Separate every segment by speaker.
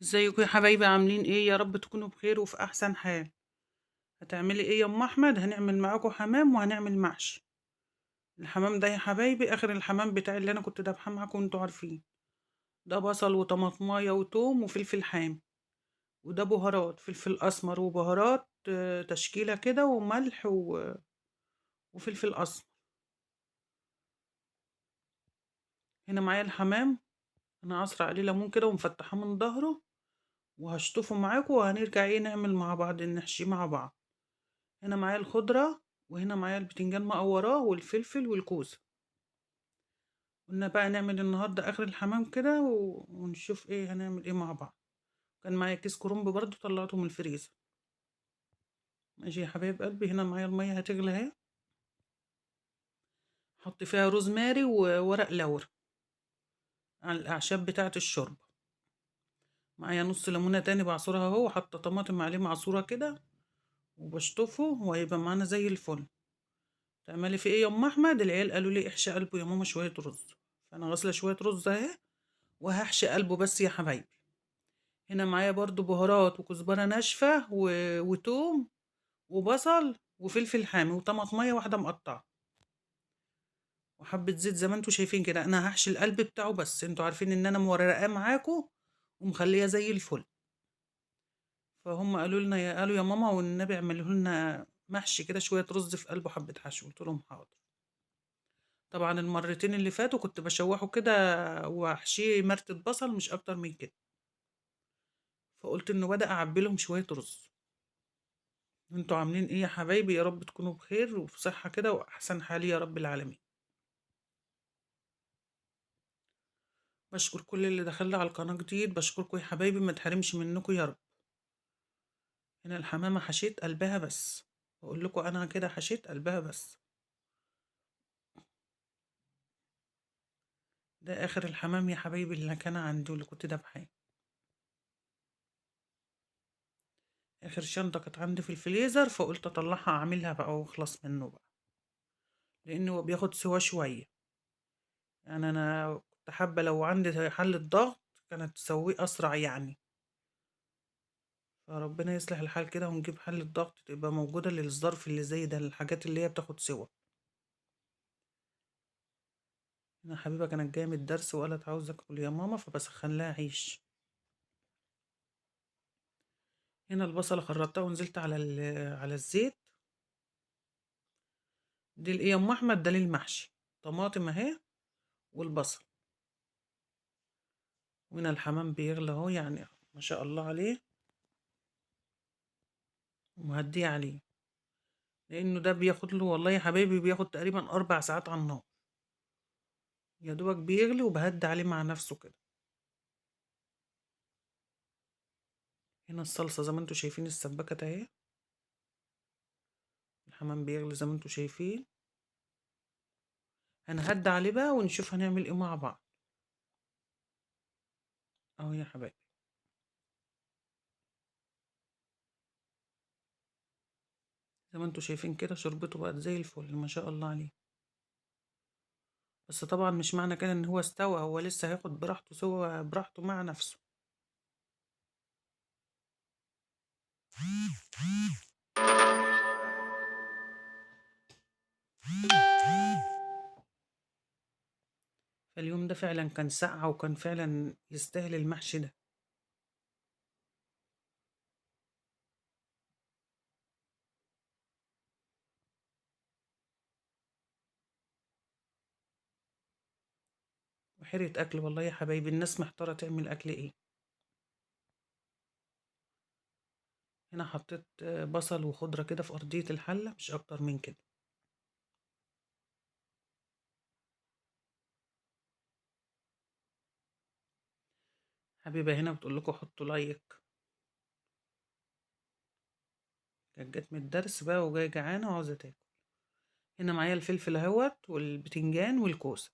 Speaker 1: ازيكم يا حبايبي؟ عاملين ايه؟ يا رب تكونوا بخير وفي احسن حال. هتعملي ايه يا ام احمد؟ هنعمل معاكم حمام وهنعمل محشي. الحمام ده يا حبايبي اخر الحمام بتاعي اللي انا كنت دابحاه معاكم، انتوا عارفين. ده بصل وطماطمايه وتوم وفلفل حام، وده بهارات فلفل اسمر وبهارات تشكيله كده، وملح وفلفل اسمر. هنا معايا الحمام، انا عصره عليه ليمون كده ومفتحاه من ظهره، وهشطفه معاكم وهنرجع ايه نعمل مع بعض، نحشيه مع بعض. هنا معايا الخضرة، وهنا معايا البتنجان مقوراه والفلفل والكوسه. قلنا بقى نعمل النهارده اخر الحمام كده ونشوف ايه هنعمل ايه مع بعض. كان معايا كيس كرنب برضو طلعته من الفريزر. ماشي يا حبايب قلبي. هنا معايا المية هتغلي اهي، حط فيها روزماري وورق لورا على الاعشاب بتاعه الشوربة. معايا نص ليمونه تاني بعصرها اهو، وحاطه طماطم عليه معصوره كده وبشطفه، وهيبقى معانا زي الفل. تعملي في ايه يا ام احمد؟ العيال قالوا لي احشي قلبه يا ماما شوية رز، فانا غاسله شوية رز اهي وهحشي قلبه بس يا حبايبي. هنا معايا برضو بهارات وكزبره ناشفة وتوم وبصل وفلفل حامي وطماطميه واحدة مقطعه وحبه زيت زي ما انتوا شايفين كده. انا هحشي القلب بتاعه بس، انتوا عارفين ان انا مورقاه معاكم ومخليه زي الفل. فهم قالوا لنا يا قالوا يا ماما والنبي اعملوا لنا محشي كده شوية رز في قلبه حبه حشو. قلت لهم حاضر. طبعا المرتين اللي فاتوا كنت بشوحه كده واحشيه مرتة بصل مش اكتر من كده، فقلت انه بدأ اعبي لهم شوية رز. انتوا عاملين ايه يا حبايبي؟ يا رب تكونوا بخير وفي صحة كده واحسن حال يا رب العالمين. بشكر كل اللي دخل على القناة جديد، بشكركم يا حبايبي، ما تحرمش منكم يا رب. هنا الحمامة حشيت قلبها بس، بقول لكم انا كده حشيت قلبها بس. ده اخر الحمام يا حبايبي اللي كان عندي واللي كنت دبحاه. اخر شنطه كانت عندي في الفريزر، فقلت اطلعها اعملها بقى واخلص منه بقى، لانه هو بياخد سوا شوية. يعني انا كنت حابة لو عندي حله ضغط كانت تسويه اسرع يعني، فربنا يصلح الحال كده ونجيب حله ضغط تبقى موجودة للظرف اللي زي ده، الحاجات اللي هي بتاخد سوا. انا حبيبه كانت جاية من الدرس وقالت عاوزه اكل يا ماما، فبسخن لها عيش. هنا البصله خرطتها ونزلت على على الزيت. دي الايه يا ام احمد؟ ده للمحشي، طماطم اهي والبصل. وهنا الحمام بيغلى اهو، يعني ما شاء الله عليه، ومهديه عليه، لانه ده بياخد له والله يا حبايبي بياخد تقريبا 4 ساعات على النار، يا دوبك بيغلي وبهدي عليه مع نفسه كده. هنا الصلصه زي ما انتوا شايفين السباكه اهي، الحمام بيغلي زي ما انتوا شايفين. هنهدي عليه بقى ونشوف هنعمل ايه مع بعض اهو يا حبايبي. زي ما انتوا شايفين كده شربته بقت زي الفل ما شاء الله عليه. بس طبعا مش معنى كده ان هو استوى، هو لسه هياخد براحته سوا براحته مع نفسه. فاليوم ده فعلا كان ساقعة وكان فعلا يستاهل المحشي ده. وحيرة اكل والله يا حبايبي، الناس محتارة تعمل اكل ايه. هنا حطيت بصل وخضرة كده في ارضية الحلة، مش اكتر من كده. حبيبة هنا بتقول لكم حطوا لايك. كانت جت من الدرس بقى وجاية جعانة وعاوزة تاكل. هنا معايا الفلفل اهوت والبتنجان والكوسة.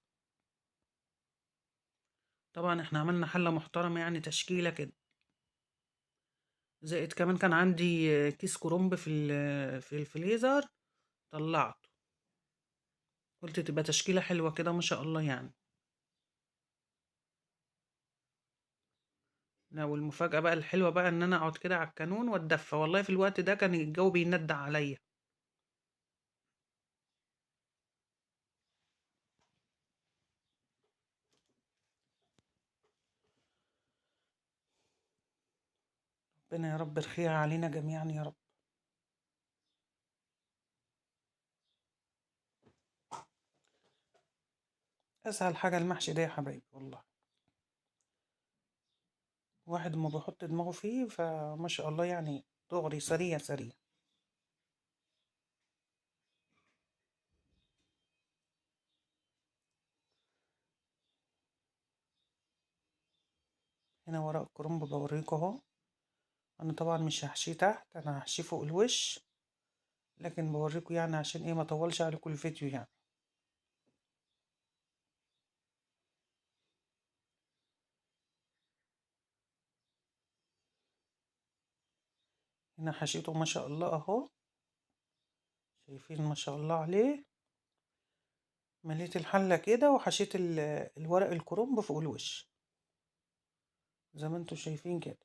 Speaker 1: طبعا احنا عملنا حلة محترمة يعني تشكيلة كده. زائد كمان كان عندي كيس كرنب في الفريزر طلعته، قلت تبقى تشكيلة حلوة كده ما شاء الله يعني. لا والمفاجأة بقى الحلوة بقى إن أنا أقعد كده على الكانون وأتدفى، والله في الوقت ده كان الجو بيندع عليا. ربنا يا رب الخير علينا جميعا يا رب. أسهل حاجة المحشي ده يا حبايبي والله، واحد ما بيحط دماغه فيه فما شاء الله يعني دغري سريع سريع. هنا ورق الكرنب بوريكم اهو، انا طبعا مش هحشيه تحت، انا هحشيه فوق الوش، لكن بوريكم يعني عشان ايه ما اطولش عليكم الفيديو يعني. هنا حشيته ما شاء الله اهو، شايفين ما شاء الله عليه، مليت الحلة كده وحشيت الورق الكرنب فوق الوش زي ما انتم شايفين كده.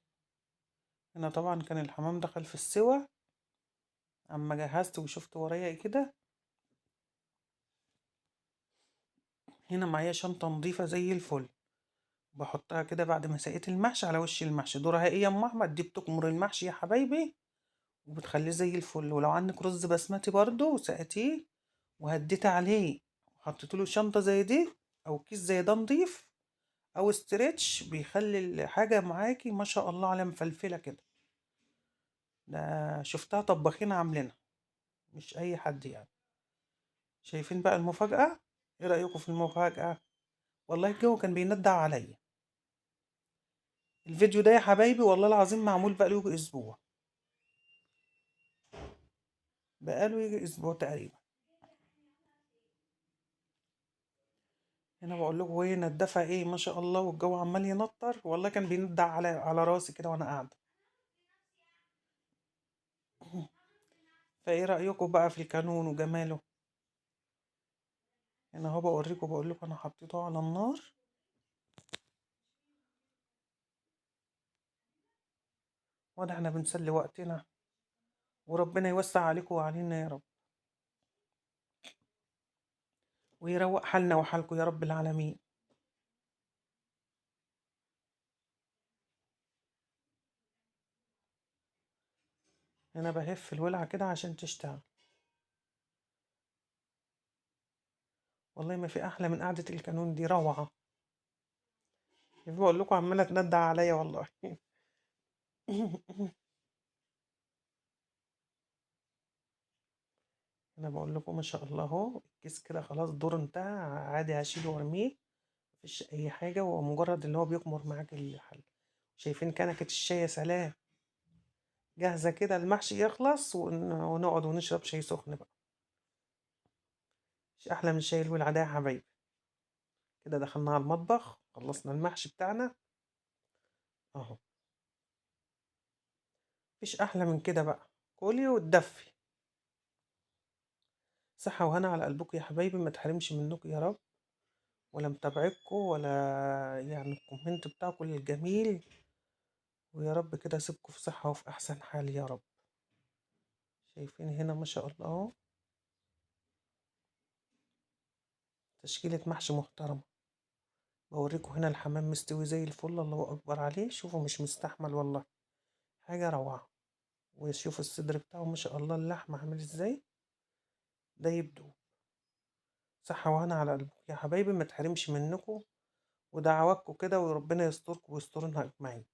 Speaker 1: هنا طبعا كان الحمام دخل في السوا اما جهزت وشفت ورايا كده. هنا معايا شنطة نظيفة زي الفل، بحطها كده بعد ما سقيت المحشي على وش المحشي. دورها ايه يا ام احمد؟ دي بتكمر المحشي يا حبايبي وبتخليه زي الفل. ولو عندك رز بسمتي برضو وسقتيه وهديت عليه وحطيت له شنطة زي دي او كيس زي ده نضيف او stretch، بيخلي الحاجة معاكي ما شاء الله على مفلفلة كده. ده شفتها طباخين عاملينها مش اي حد يعني. شايفين بقى المفاجأة؟ ايه رأيكم في المفاجأة؟ والله الجو كان بيندع عليا. الفيديو ده يا حبايبي والله العظيم معمول بقاله يجي اسبوع، بقاله يجي اسبوع تقريبا. هنا بقول لكم ايه ندفع ايه ما شاء الله، والجو عمال ينطر، والله كان بيندع على راسي كده وانا قاعدة. فايه رايكم بقى في الكانون وجماله؟ هنا اهو بوريكم، بقول لكم انا حطيته على النار. واضح احنا بنسلي وقتنا، وربنا يوسع عليكم وعلينا يا رب، ويروق حالنا وحالكم يا رب العالمين. هنا بهف الولعة كده عشان تشتغل. والله ما في احلى من قعدة الكانون دي، روعة. بقول لكم عمالة تندع عليا والله. انا بقول لكم ما شاء الله اهو الكيس كده خلاص دوره انتهى، عادي هشيله وارميه، مفيش اي حاجة، هو مجرد ان هو بيكمر معاك الحل. شايفين كنكه الشاي يا سلام جاهزة كده، المحشي يخلص ونقعد ونشرب شاي سخن بقى. مش احلى من شاي الولعه ده يا حبايبي. كده دخلنا على المطبخ، خلصنا المحشي بتاعنا اهو، مفيش احلى من كده بقى، كلي وتدفي. صحة وهنا على قلبكم يا حبايبي، ما تحرمش منكم يا رب، ولا متابعتكم ولا يعني ال comment بتاعكم الجميل، ويا رب كده اسيبكم في صحة وفي احسن حال يا رب. شايفين هنا ما شاء الله اهو تشكيلة محشي محترمة. بوريكم هنا الحمام مستوي زي الفل، الله اكبر عليه، شوفوا مش مستحمل والله، حاجة روعة. وشوفوا الصدر بتاعه ما شاء الله اللحمة عامل ازاي، ده يبدو. صحة وهنا على قلبكم يا حبايبي، ما تحرمش منكم، ودعواتكم كده، وربنا يستركم ويسترنا اجمعين.